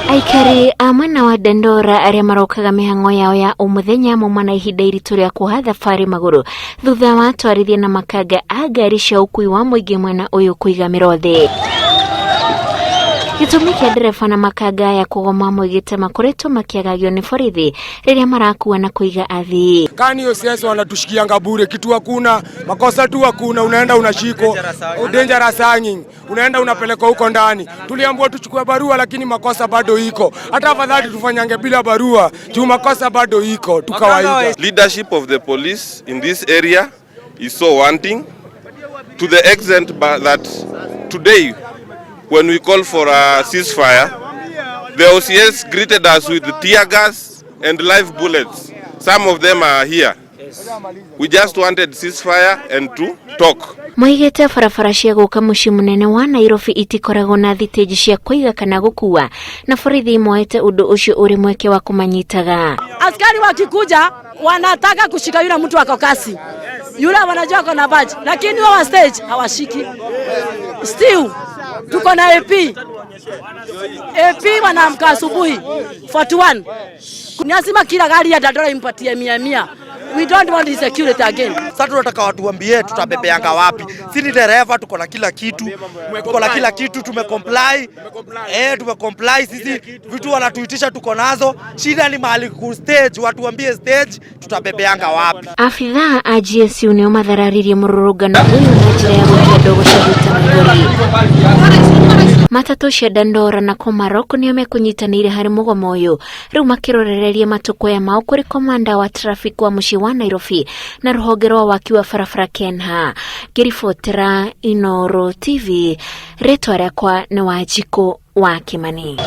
Aikari a mwena wa Dandora arĩa marokaga mĩhang'o yao ya o mũthenya mauma na ihinda iritũ rĩa kuoha thabarĩ magũrũ thutha wa atwarithia na makanga a ngari cia ũkui wa mũingĩ mwena ũyũ kũiga mĩro thĩ. Gĩtũmi kĩa ndereba na makanga aya kũgoma moigĩte makoretwo makĩagagio nĩ borithi rĩrĩa marakua na kũiga athii. Kani OCS wanatushikianga bure, kitu hakuna makosa tu hakuna, unaenda unashikwa dangerous hanging, unaenda unapelekwa huko ndani. Tuliambiwa tuchukue barua, lakini makosa bado iko. Hata afadhali tufanyange bila barua juu makosa bado iko tu kawaida. Leadership of the police in this area is so wanting to the extent that today when we call for a ceasefire, the OCS greeted us with tear gas and live bullets. Some of them are here. We just wanted ceasefire and to talk. Moigĩte barabara cia gũka mũciĩ mũnene wa Nairobi itikoragwo na thitĩnji cia kũiga kana gũkua na borithi moete ũndũ ũcio ũrĩ mweke wa kũmanyitaga. Askari wakikuja wanataka kushika yule mtu ako kasi, yule wanajua ako na badge, lakini wao wa stage hawashiki. Still tuko na AP. AP wanaamka asubuhi 41. Ni lazima kila gari ya Dandora impatie mia mia. We don't want insecurity again. Sasa tunataka watuambie tutabebeanga wapi? Si ni dereva, tuko na kila kitu, tuko na kila kitu, tumecomply, tumecomply sisi, vitu wanatuitisha tuko nazo. Shida ni mahali ku stage, watuambie stage tutabebeanga wapi? Abithaa a GSU nĩo mathararirie mũrũrũngano ũyũ na njĩra ya gũikia ndogo cia gũita maithori. Matatũ cia Dandora na Komarok nĩo mekũnyitanĩire harĩ mũgomo ũyũ rĩu makĩrorereria matũkũya mao kũrĩ komanda wa traffic wa mũciĩ wa Nairobi na rũhonge rwa waki wa barabara KENHA. Ngĩribotera Inooro TV, rĩtwa rĩakwa nĩ Wanjikũ wa Kimani.